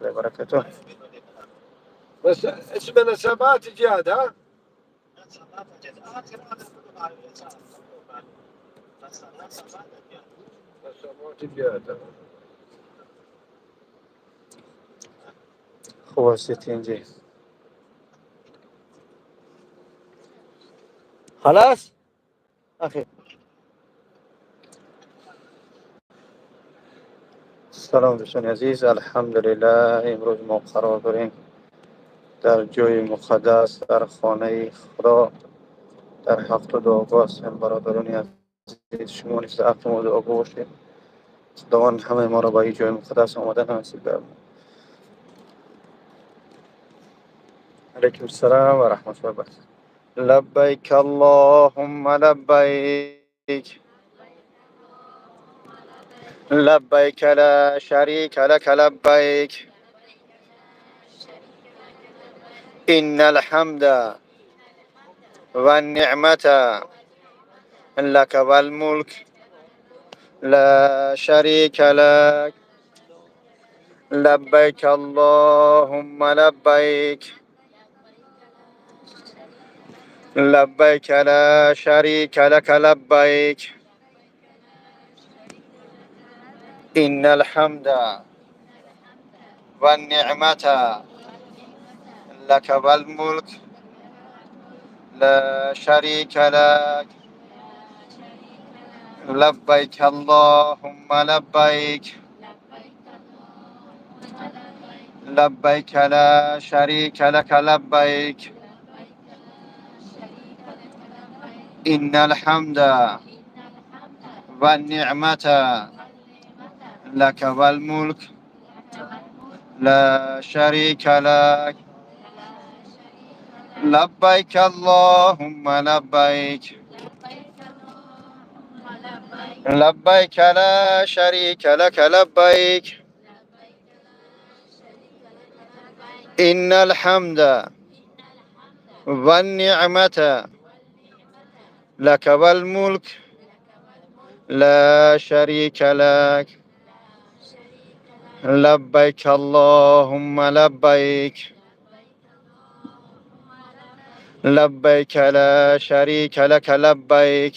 الله وبركاته. بس اسمه نسمات جهاد، ها؟ نسمات جهاد. خوب هستید اینجا؟ خلاص اخی. سلام دوستان عزیز، الحمدلله امروز ما قرار داریم در جای مقدس، در خانه خدا، در حق دعاگو هستیم. برادران عزیز، شما نیز در حق ما دعاگو باشید. خداوند همه ما را به این جای مقدس آمدن نصیب فرماید. علیکم السلام و رحمت الله وبرکاته. لبیک اللهم لبیک، لبیک لا شریک لک لبیک، ان الحمد والنعمة لك والملك لا شريك لك. لبيك اللهم لبيك، لبيك لا شريك لك لبيك، إن الحمد والنعمة لك والملك لا شريك لك. لبيك اللهم لبيك، لبيك لا شريك لك لبيك، إن الحمد والنعمة لك والملك لا شريك لك. لبيك اللهم لبيك، لبيك لا شريك لك لبيك، إن الحمد والنعمة لك والملك لا شريك لك. لبيك اللهم لبيك، لبيك لا شريك لك لبيك،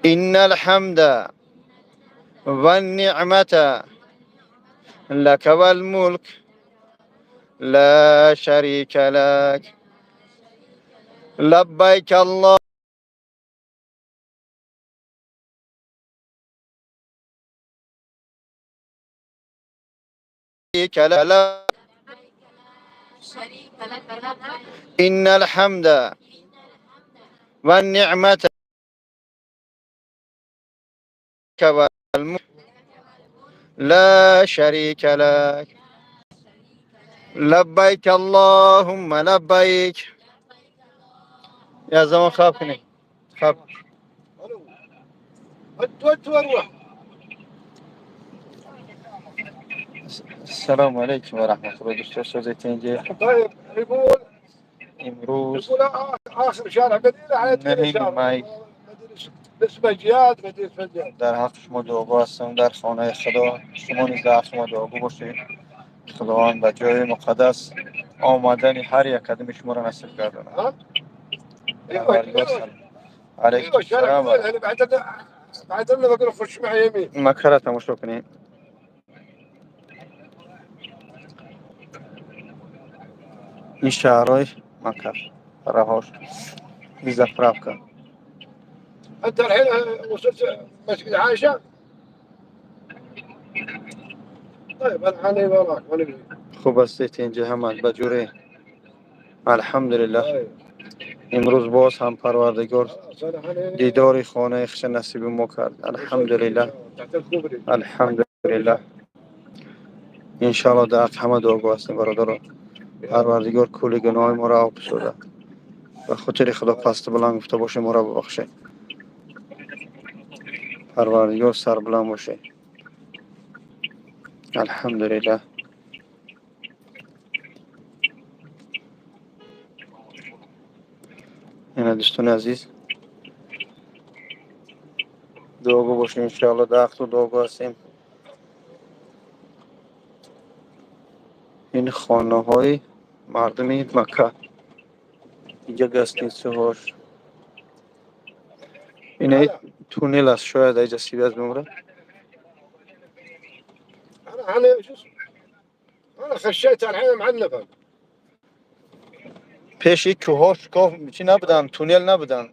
إن الحمد والنعمة لك والملك لا شريك لك. لبيك الله لك، إن الحمد والنعمة والملك لا شريك لك. لبيك اللهم لبيك. يا زمان خافني خاف. الو، انت وين؟ السلام علیکم و رحمت الله. دوست سازید اینجا؟ طيب، يقول امروز يقول اخر شارع مدينه على نهم می مدينه اسمه جهاد، مدينه جهاد. در حق شما دعاگو هستم در خانه خدا. شما نیز در حق ما دعاگو باشید. خداوند به جای مقدس آمدن هر یک قدم شما را نصیب گرداند. ها، ايوه. ايوه، علیکم ايوه، شارع السلام. مدينه يعني بعد بقول خش معي يمين. مکه را تماشا کنید. این شهرهای مکه رهاش، این заправка. انت الحين وصلت مسجد عائشه؟ طيب، انا عني وراك وانا خوب هستید اینجا؟ همه به جوری، الحمدلله. طيب. امروز باز هم پروردگار خلاص، انا عني دیدار خانه خویش نصیب ما کرد، الحمدلله. تحت الكوبري. الحمدلله. انشاءالله در حق همه دعاگو هستیم برادران. پروردگار کل گناه ما را عفو شده. به خاطر خدا پست بلند گفته باشه، ما را ببخشه. پروردگار سر بلند باشه. الحمدلله. اینا دوستان عزیز، دعاگو باشیم انشاءالله. در حق دعاگو هستیم. Ин хонаҳои мардуми Макка. Инҷа гостиницаҳош. Ина туннел аст, шояд аҷа связь бимонад. انا شو اسمه، انا خشيت الحين مع النفق. Пеши кӯҳҳо шикоф чӣ набуданд, туннел набуданд.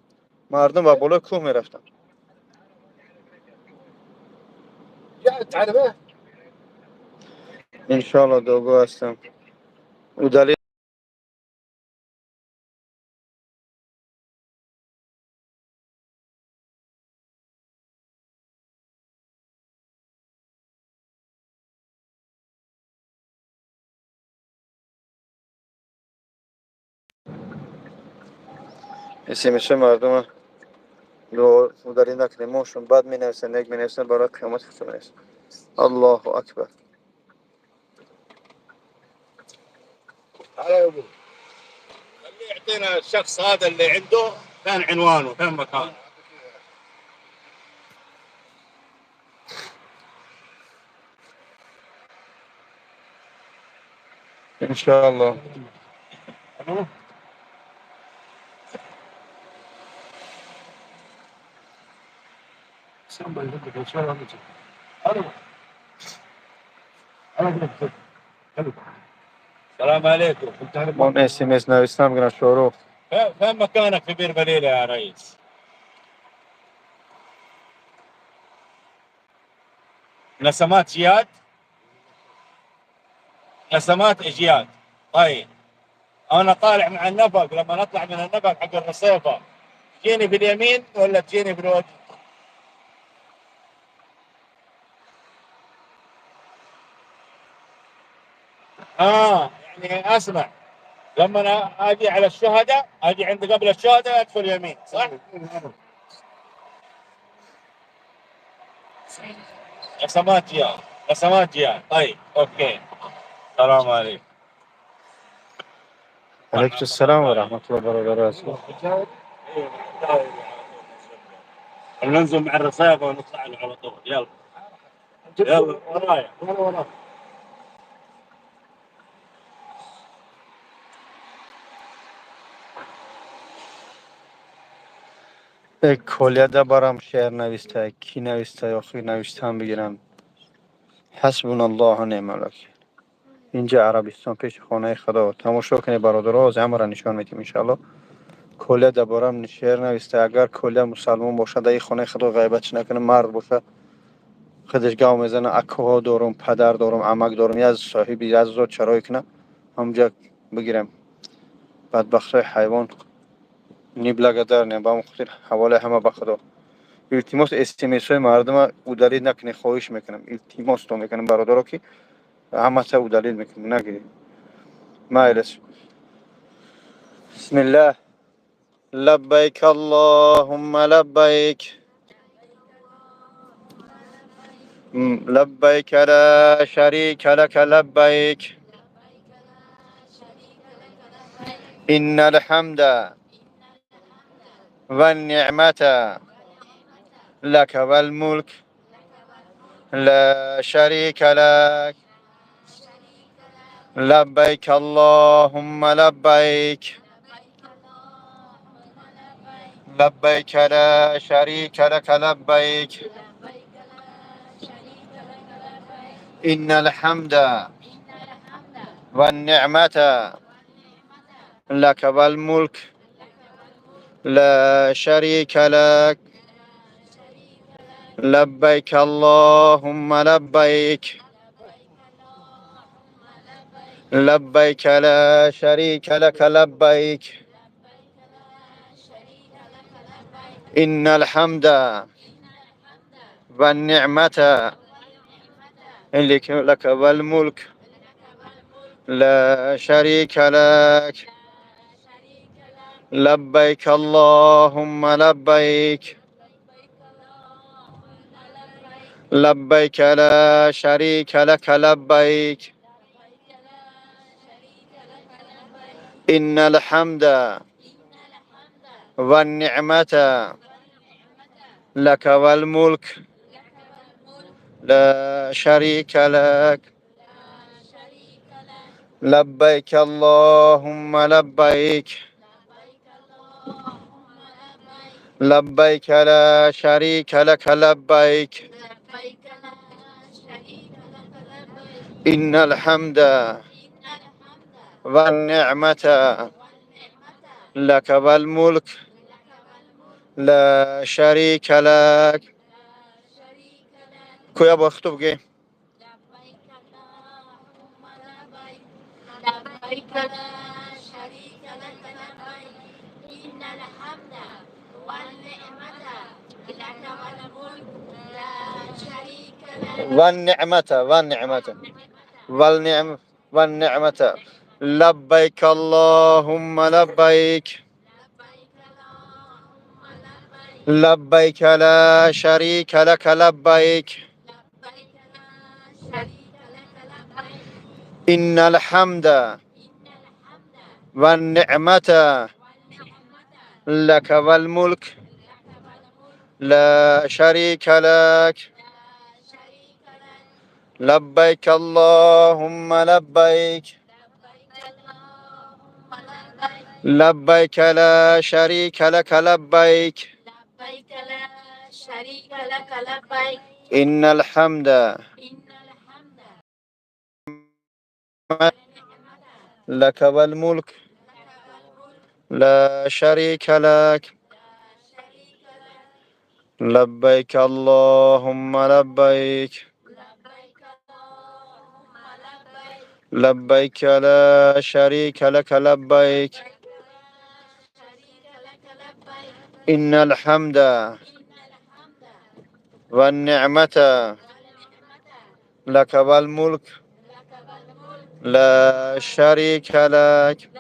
Мардум ба болои кӯҳ мерафтанд. جاء تعرفه؟ Иншоалло, дуогӯ ҳастам. Удалить смс мардума удалить накунем. Мошон бад менависанд, нек менависанд, барои қиёмат худшон менависанд. Аллоҳу акбар. تعال يا ابو. خليه يعطينا الشخص هذا اللي عنده فين عنوانه، فين مكانه. Иншоалло. السلام عليكم. Мон смс нависам гирам, Шорух. فين مكانك في بير بليلة يا ريس؟ نسمات جياد؟ نسمات اجياد. طيب انا طالع مع النفق، لما نطلع من النفق حق الرصيفه تجيني باليمين ولا تجيني بالوجه؟ يعني اسمع، لما انا اجي على الشهداء، اجي عند قبل الشهداء ادخل يمين، صح؟ نسمات جياد، نسمات جياد. طيب okay، السلام عليكم. Алайкум ассалом ва раҳматуллоҳ, бародари азиз. ايوه، ننزل مع الرصيفه ونطلع له على طول. يلا يلا ورايا. وانا وراك. Колияда барам шеър нависта, кӣ нависта, охир навиштан бигирам. Ҳасбуналлоҳу неъмал вакил. Инҷа Арабистон, пеши хонаи Худо. Тамошо кунед, бародаро, ҳозир ҳамаро нишон медиҳем, иншоалло. Колия даборам шеър нависта. Агар Колия мусалмон бошад, дар ин хонаи Худо ғайбатш накунад, мард бошад, худаш гав мезана: акоҳо дорум, падар дорум, амак дорум, яз соҳиби яз зот чарои куна, ҳамҷа бигирем. Бадбахтҳои ҳайвон неблагодарные, ба ҳамон хотир ҳаволаи ҳама ба Худо. Илтимос, смсҳои мардума удалить накунед, хоҳиш мекунам, илтимостон мекунам, бародаро, ки ҳамаса удалить мекунем, нагиред. Майлес. Бисмиллаҳ. Лаббайк аллоҳумма лаббайк. Лаббайк ла шарика лака лаббайк. Иннал ҳамда ван-ниъмата лака вал-мулк ла шарика лак. Лаббайк аллоҳумма лаббайк. Лаббайк ла шарика лака лаббайк. Иннал ҳамда ван-ниъмата лака вал-мулк ла шарика лак. Лаббайк аллоҳумма лаббайк. Лаббайк ла шарика лака лаббайк. Иннал ҳамда ван-ниъмата лака вал-мулк ла шарика лак. Лаббайк аллоҳумма лаббайк. Лаббайк ла шарика лака лаббайк. Иннал ҳамда ван-ниъмата лака вал-мулк ла шарика лак. لبيك اللهم لبيك لبيك لا شريك لك لبيك إن الحمد والنعمة لك والملك لا شريك لك. كويا بخطب جي لبيك لا شريك لك لبيك إن الحمد والنعمة لك والملك لا شريك لك. والنعمة والنعمة والنعمة والنعمة لبيك اللهم لبيك لبيك لا شريك لك لبيك إن الحمد والنعمة لك والملك لا شريك لك. لبيك اللهم لبيك لبيك لا شريك لك لبيك لبيك لا شريك لك لبيك إن الحمد لك والملك لا شريك لك. لبيك اللهم لبيك لبيك لا شريك لك لبيك إن الحمد والنعمة لك والملك لا شريك لك.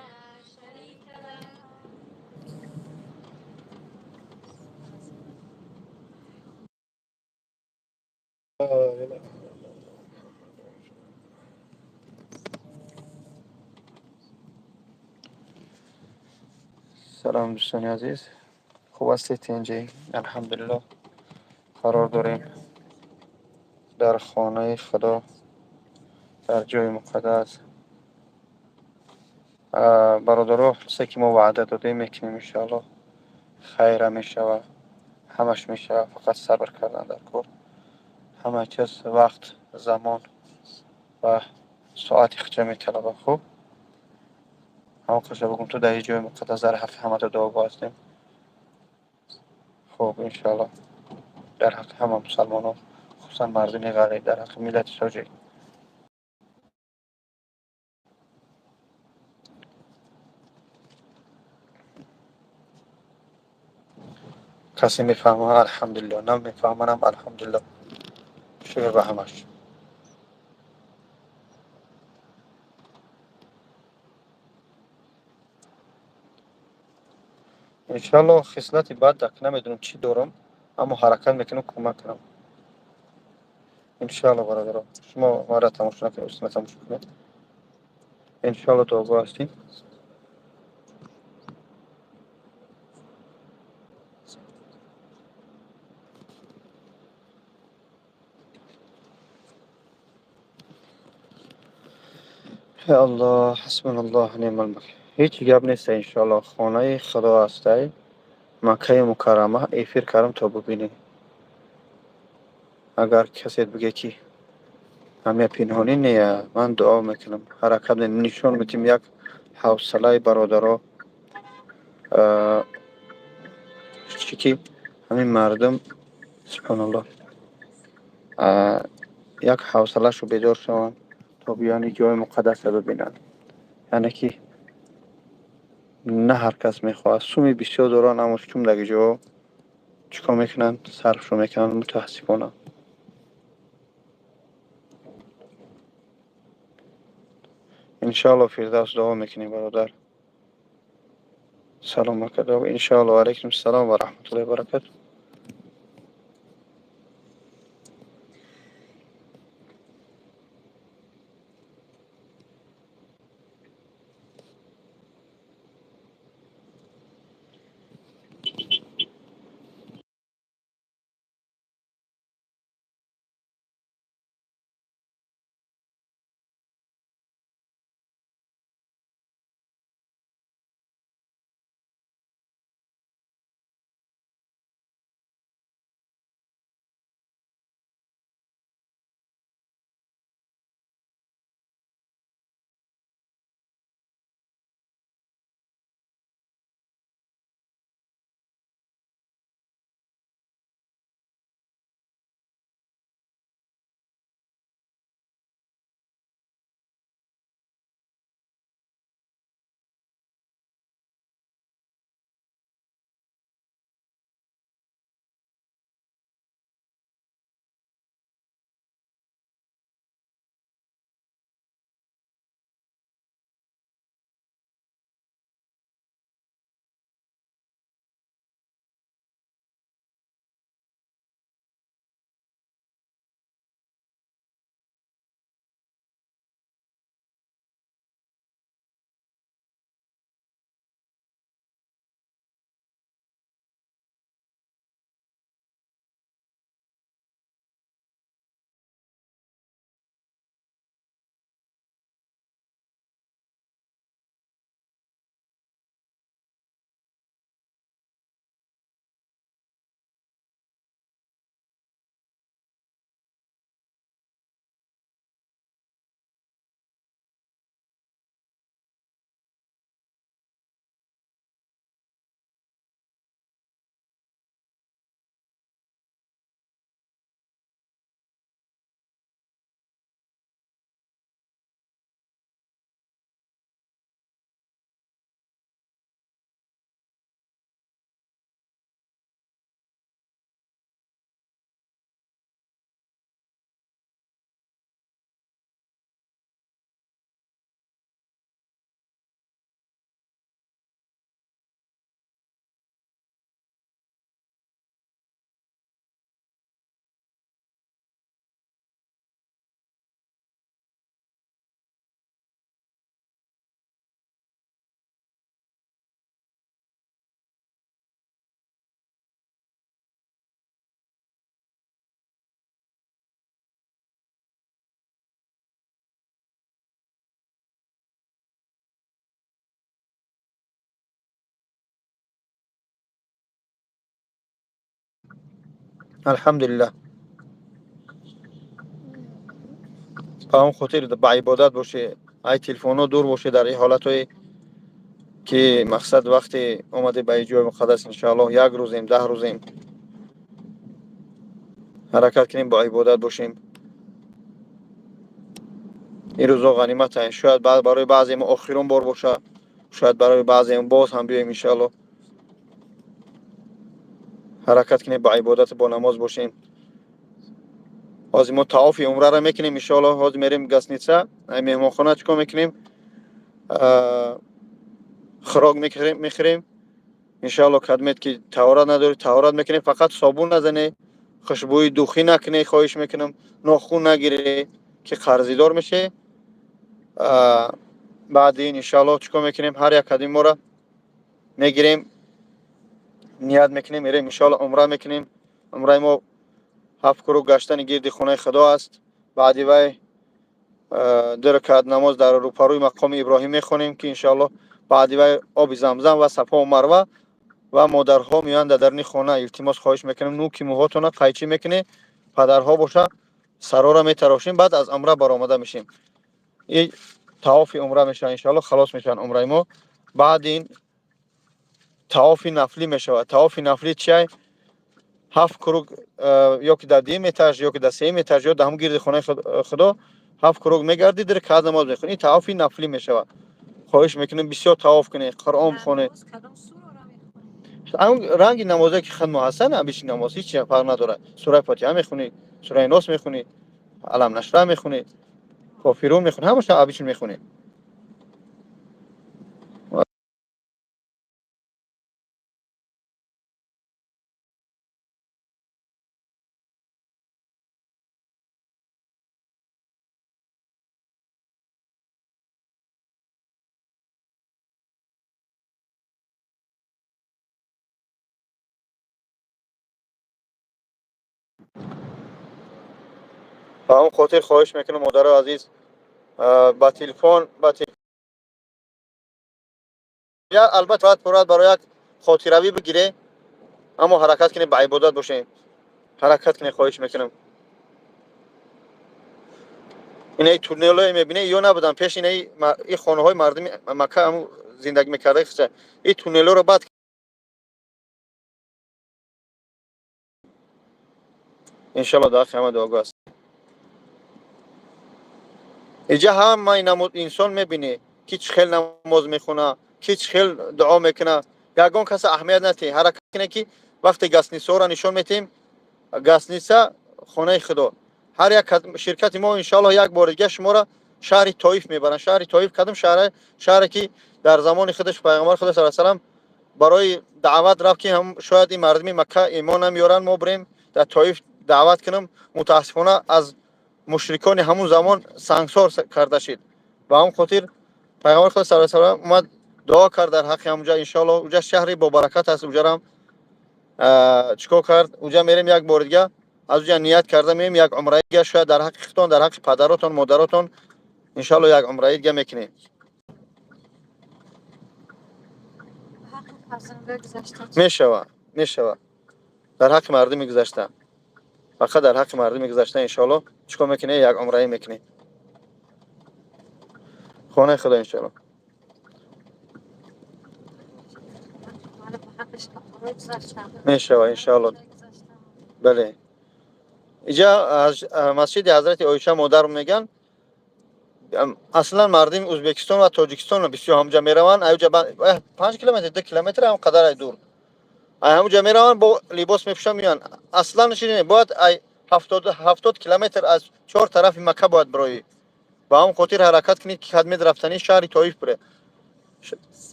سلام دوستان عزیز، خوب هستید؟ اینجا الحمدلله قرار داریم در خانه خدا، در جای مقدس. برادرها، چیزی که ما وعده دادیم میکنیم انشاءالله خیر میشود، همش میشه، فقط صبر کردن در کار. همه چیز وقت، زمان و ساعت خودش میطلبه. خوب همون قصه بگم تو در جای مقدس در حق همه دعا هستیم. خوب انشاءالله در حق همه مسلمان ها، خصوصا مردم غریب، در حق ملت تاجیک. کسی میفهمه الحمدلله، نمیفهمنم الحمدلله، شکر به همش. انشالله خصلت بد دک نمیدونم چی دارم، اما حرکت میکنم کمک کنم انشالله. برادران شما ما را تماشا نکنید، استم تماشا کنید. انشالله دعاگاه هستیم. یا الله، حسبنا الله نعم الوکیل. هیچ گپ نیست انشالله. خانه خدا هسته، مکه مکرمه. افیر کردم تا ببینی. اگر کسی بگه که همه پنهانی نیه، من دعا میکنم، حرکت نشون میتیم یک حوصله برادرها، چی که همین مردم سبحان الله یک حوصله شو بیدار شوند تا بیان جای مقدس رو ببینند. یعنی که نه هر کس میخواد سومی بسیار دارن، اما چون دیگه جا چیکار میکنن؟ صرفشو میکنن متاسفانه. انشالله فردوس دعا میکنیم برادر. سلام علیکم انشالله. و علیکم السلام و رحمت الله و برکاته. Алҳамдулиллаҳ. Ба он хотир ба ибодат боше, ай телефонҳо дур боше дар ин ҳолатҳое ки мақсад вақте омаде ба ин ҷои муқаддас, иншоаллоҳ як рӯзем, 10 рӯзем, ҳаракат кунем, ба ибодат бошем. Ин рӯзҳо ғанимат ҳаст. Шояд барои баъзе мо охирон бор боша, шояд барои баъзе мо боз ҳам биёем, иншоаллоҳ. Ҳаракат кунем, ба ибодат, бо намоз бошем. Ҳозир мо таофи умраро мекунем, иншоаллоҳ. Ҳозир мерем гостиница, ай меҳмонхона чӣ кор мекунем? Хӯрок мехӯрем. Иншоаллоҳ кадмет ки таҳорат надорӣ, таҳорат мекунем, фақат собун назане, хушбӯи духӣ накунӣ, хоҳиш мекунам, нохун нагирӣ ки қарзидор мешӣ. Баъди ин иншоаллоҳ чӣ кор мекунем? Ҳар як кадми моро мегирем, ният мекунем, мерем иншоаллоҳ умра мекунем. Умраи мо 7 круг гаштани гирди хонаи Худо аст. Баъди вай 2 ракат намоз дар рӯпарӯи мақоми Иброҳим мехонем ки иншоаллоҳ баъди вай оби Замзам ва Сафо ва Марва ва модарҳо меоянд дар даруни хона. Илтимос хоҳиш мекунем, нӯки мӯҳотона қайчӣ мекунем, падарҳо боша сарора метарошем, баъд аз умра баромада мешем. Ин таофи умра мешавад, иншоаллоҳ халос мешавад умраи мо. Баъди ин таофи нафлӣ мешавад. Таофи нафлӣ чиай? 7 круг, ё ки дар дуюм этаж, ё ки дар сеюм этаж, ё дар ҳамон гирди хонаи Худо 7 круг мегардӣ, 2 ракат намоз мехонӣ. Ин таофи нафлӣ мешавад. Хоҳиш мекунем бисёр таоф кунед, Қуръон бихонед. Он ранги намозе ки хидмо ҳастан, абиши намоз ҳеҷ чиз фарқ надорад. Сураи Фотиҳа мехонӣ, сураи Нос мехонӣ, Алам нашра мехонӣ, Кофирун мехонӣ, ҳамаша абиши мехонӣ. Ба он хотир хоҳиш мекунам модарои азиз, ба телефон, ба я албатта бояд пурат барои як хотиравӣ бигире, аммо ҳаракат кунем, ба ибодат бошем. Ҳаракат кунем, хоҳиш мекунам. Инаи туннелҳое мебинед, ё набудан пеш инаи ин хонаҳои мардуми Макка ҳамун зиндагӣ мекарда, ин туннелҳоро баъд иншоаллоҳ дар ҳаққи ҳама дуогӯ аст. Иҷа ҳамаи инсон мебинӣ ки чӣ хел намоз мехона, ки чӣ хел дуо мекуна. Ягон каса аҳамият натиҳ. Ҳаракат кунед ки вақте гостиницаҳоро нишон метиҳем, гостиница хонаи Худо. Ҳар як ширкати мо иншоаллоҳ як бори дига шуморо шаҳри Тоиф мебаранд. Шаҳри Тоиф кадом шаҳре? Шаҳре ки дар замони худаш пайғамбар Худо саллаллоҳу алайҳи васаллам барои даъват рафт ки ҳам шояд ин мардуми Макка имон намеёранд, мо бирем дар Тоиф даъват кунем. Мутаассифона аз мушрикони ҳамун замон сангсор карда шид. Ба ҳамон хотир пайғамбар Худо саллаллоҳу алайҳи васаллам омад дуо кард дар ҳаққи ҳамунҷа. Иншоаллоҳ уҷа шаҳри бобаракат аст, уҷарам чикор кард? Уҷа мерем як бори дига, аз уҷа ният карда меем як умраи дига, шояд дар ҳаққи худтон, дар ҳаққи падаротон, модаротон иншоаллоҳ як умраи дига мекунем. Мешава, мешава. Дар ҳаққи мардуми гузашта. Фақат дар ҳаққи мардуми гузашта иншоаллоҳ чикор мекунем? Як умраи мекунем. Хонаи Худо иншоаллоҳ. Мешава иншоаллоҳ. Бале. Иҷа аз масҷиди ҳазрати Оиша модар меган, аслан мардуми Ӯзбекистон ва Тоҷикистон бисёр ҳамҷа мераванд. Аюҷа 5 километр, 2 километр ҳам қадар ай дур. Ай ҳамҷа мераванд, бо либос мепӯшанд, меоянд. Аслан ширине, бояд ай 70 километр аз 4 тарафи Макка бояд бироӣ. Ба ҳамон хотир ҳаракат кунед ки хадмет рафтани шаҳри Тоиф бире.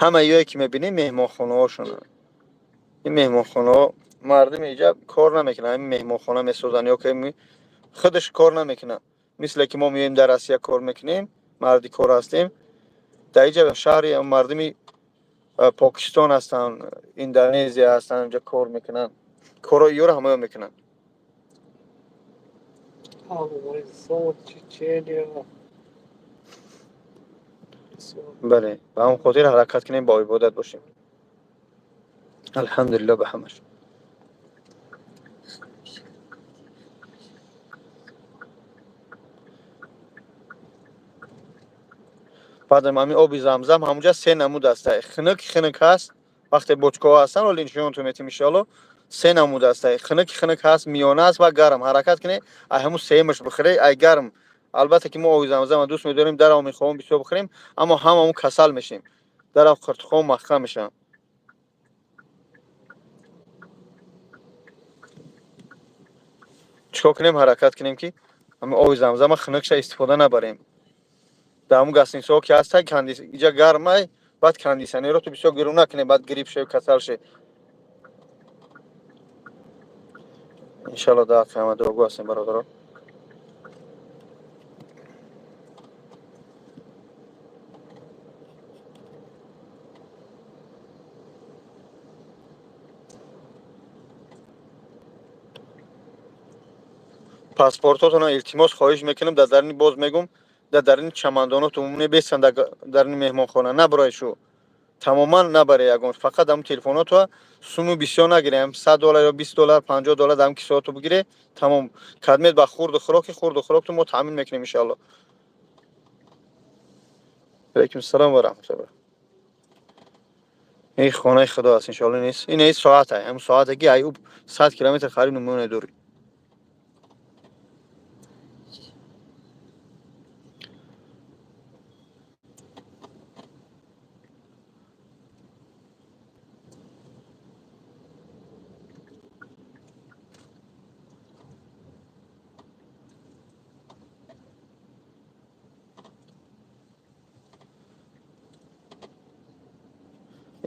Ҳама ёе ки мебинем меҳмонхонаҳошонанд. Ин меҳмонхонаҳо мардуми иҷа кор намекунанд, ҳамин меҳмонхона месозанд ё ки худаш кор намекунанд. Мисле ки мо меоем дар Россия кор мекунем, марди кор ҳастем. Дар иҷа шаҳри мардуми Покистон ҳастанд, Индонезия ҳастанд, инҷа кор мекунанд. Корҳои ёро ҳамаё мекунанд. Афғонистон, Чечения. Бисёр. Бале, ба ҳамон хотир ҳаракат кунем, бо ибодат бошем. Алҳамдулилло ба ҳамаш. Баъдам ҳамин оби Замзам ҳамунҷа се намуд аст. Хунук хунук ҳаст, вақте бочкаҳо ҳастанд, оли нишонтон метим иншоалло, се намуд аст. Хунук хунук ҳаст, миёна аст ва гарм. Ҳаракат кунед, ай ҳамун сеюмаш бихӯре, ай гарм. Албатта ки мо оби Замзама дӯст медорем, дарав мехоҳем бисёр бихӯрем, аммо ҳамамон касал мешем. Дарав қиртуқҳо маҳкам мешаванд. Чикор кунем? Ҳаракат кунем ки ҳамин оби Замзама хунукша истифода набарем. Дар ҳамун гостиницаҳо ки ҳаста, иҷа гармай, баъд кондитсионерото бисёр гирун накунем, баъд грипп шавӣ, касал шавӣ. Иншалло дар ҳаққи ҳама дуогӯ ҳастем, бародаро. Паспортотонро илтимос хоҳиш мекунам, дар дарини, боз мегум, дар дарини чамандонотон умуне бесан, дар дарини меҳмонхона набарои шу. Тамоман набаре ягон, фақат ҳамун телефонотро суму бисёр нагире, ҳам 100 доллар ё 20 доллар, 50 доллар дар ҳам кисаҳото бигире, тамом. Кадмет ба хурду хӯроки, хурду хӯрокто мо таъмин мекунем иншоалло. Алайкум салом ва раҳматуллоҳ. Ин хонаи Худо аст иншоалло, нест. Ин ин соат ай, ҳамун соате ки ай ӯ 100 километр қариб намуна дури.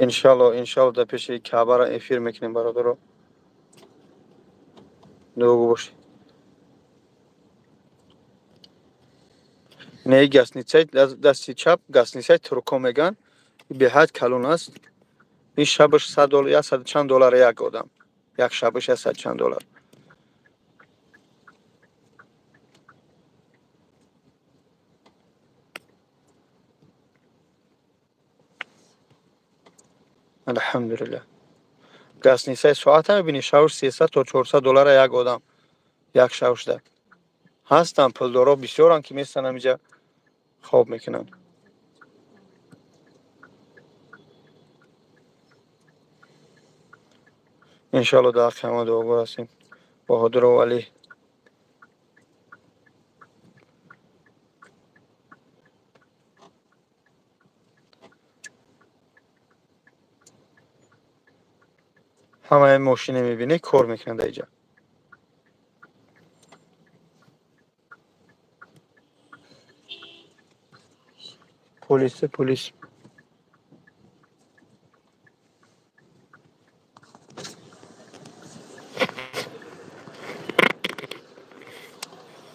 Иншалло, иншалло, дар пеши Каъбаро эфир мекунем, бародаро. Дуогӯ бошед. Не, гостиницаи дасти чап, гостиницаи туркҳо мегӯянд, беҳад калон аст. Ин шабаш 100 доллар, яксаду чанд доллар як одам. Як шабаш яксаду чанд доллар. Алҳамдулиллаҳ. Гостиницаи соата мебинӣ, шабаш 300 то 400 доллара як одам. Як шабшда. Ҳастанд пулдоро бисёранд ки местан ҳамиҷа хоб мекунанд. Иншоалло дар ҳаққи ҳама дуогӯ ҳастем. Баҳодуров Алӣ. Ҳамаи мошине мебинӣ, кор мекунанд дар иҷа. Полис, полис.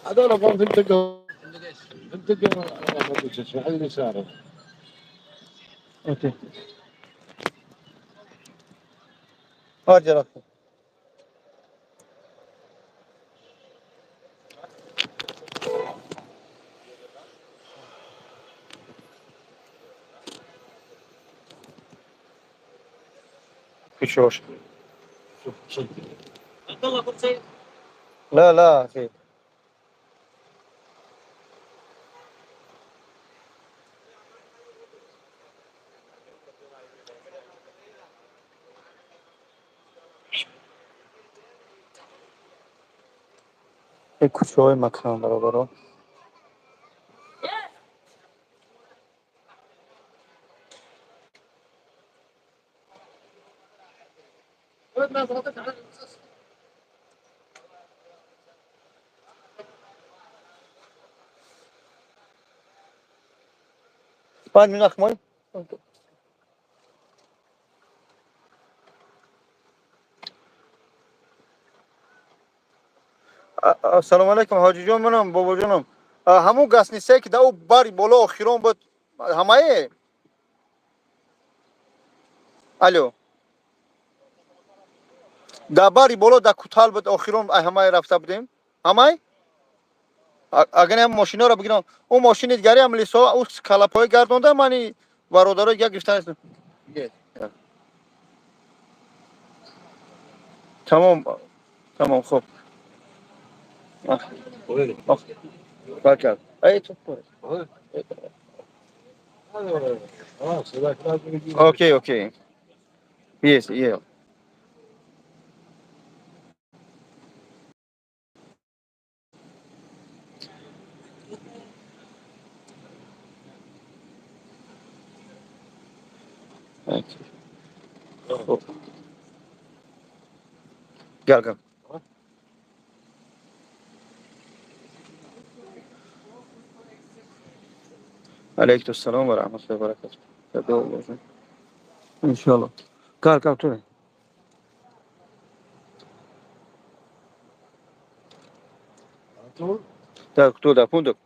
هذول منطقة منطقة على اليسار. Okay. ҳар кӯчаҳош. لا لا أخي. Ин кӯчаҳои Маккаам, бародаро. بعد من أخ مي. Салому алайкум, ҳоҷиҷон, манам бобоҷонам. Ҳамун гостиницае ки дар ӯ бари боло охирон буд, ҳамае? Алё. Дар бари боло дар кутал буд, охирон ҳамае рафта будем? Ҳамай? Агар ҳам мошинаро бигирам, ӯ мошини дигари ҳам лисо, ӯ калапҳои гардонда, мани бародаро як гирифтан. Тамом, тамом, хуб. Баркат. Ай ту. Окей, окей. Yes, yeah. خب قال قال. عليكم السلام ورحمة الله وبركاته. إن شاء الله. قال قال طول. طول ده فندق.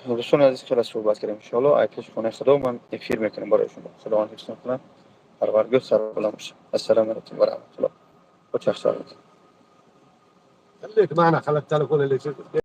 دوستان عزیز، خیلی صحبت کردیم. انشالله ای پیش خونه خدا من افیر میکنم برای شما. خداوند حفظ کنه. پروردگار سر بلند باشه. السلام علیکم و رحمت الله. با چه خليك معنا، خلي التليفون اللي